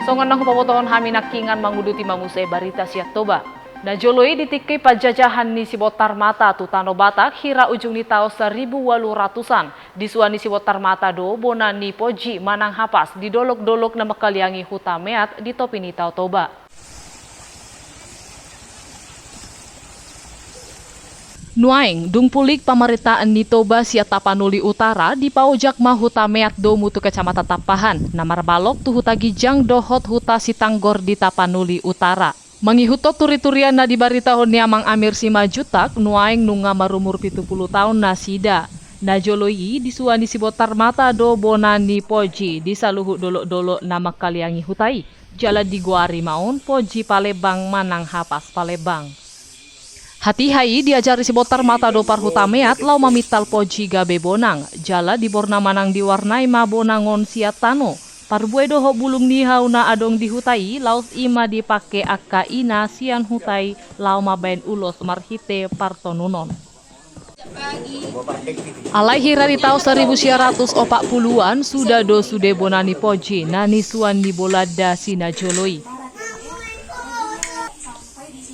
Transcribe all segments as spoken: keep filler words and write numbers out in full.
Songon na hupabotohon hami nangkiningan manguduti ma muse barita sian Toba. Na jolo i di tingki panjajahan ni Sibotar Mata tu Tano Batak hira ujung ni taon saribu ualu ratusan, disuan ni Sibotar Mata do bona ni Poji manang Hapas di dolok-dolok na mangkaliangi Huta Meat di topi ni Tao Toba. Nuaeng, dung pulik pamarentaan ni Toba sian Tapanuli Utara, dipaojak ma Huta Meat domu tu Kecamatan Tampahan, na marbalok tu Huta Ginjang dohot Huta Sitanggor di Tapanuli Utara. Mangihuthon turiturian na dibaritahon ni Amang Amir Simanjuntak, nuaeng nunga marumur pitu pulu taon nasida. Na jolo i, disuan ni Sibotar Mata do bona ni Poji di saluhut dolok-dolok na mangkaliangi huta i. Jala digoari ma on Poji Palembang manang Hapas Palembang. Hatiha i diajari Sibotar Mata do parhuta Meat laho mamintal poji gabe bonang, jala diborna manang diwarnai ma bonang on sian tano. Parbue dohot bulung ni hau na adong di huta i, laos i ma dipangke angka ina sian huta i laho mambaen ulos marhite partonunon. Alai hira di taon saribu sia ratus opat puluan, suda do sude bona ni Poji na nisuan ni Bolanda si na jolo i.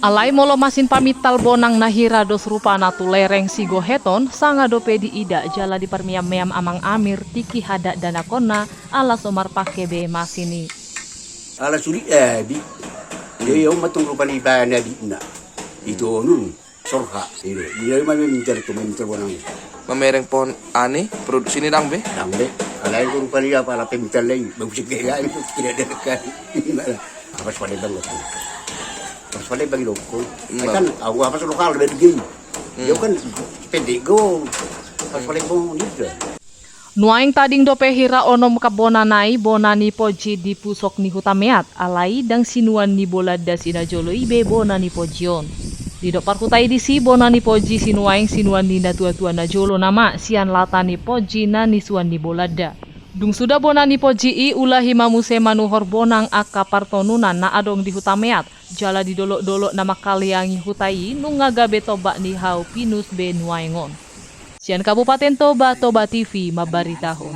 Alai molo masin pamintal bonang na hira dos rupana tu lereng sigoheton, sanga dope diida jala diparmeam-meam Amang Amir tingki hadat danakonna, ala so marpangke be masin i. Ala sulit abi. Jadi au matong rupa ni bahan abitna. Itu onu. Sorha. Iya, iya, ma mamintal tu, mamintal bonang. Mamereng pohon ani, produksi ni dang be? Dang be. Alai rupa ni apa, ala pemintal lai. Bagus juga ya, itu tidak ada kan. Hapas Palembang lo. Hapas Palembang lo. Kan au hapas lokal dari gei. Dia kan pendek go. Hapas Palembang gitu. Nuaeng tading dope hira onom ka bona nai bona ni Poji di pusok ni Huta Meat, alai dang sinuan ni Bolanda si na jolo i be bona ni Poji on. Didok parhuta i disi bona ni Poji sinuaeng sinuan ni na tua-tua na jolo nama sian lata ni Poji na nisuan ni Bolanda. Dung suda bona ni Poji i ulahi ma muse manuhor bonang angka partonunan na adong di Huta Meat, jala di dolok-dolok na mangkaliangi huta i nunga gabe tombak ni hau pinus be nuaeng on. Sian Kabupaten Toba, Toba T V mambaritahon.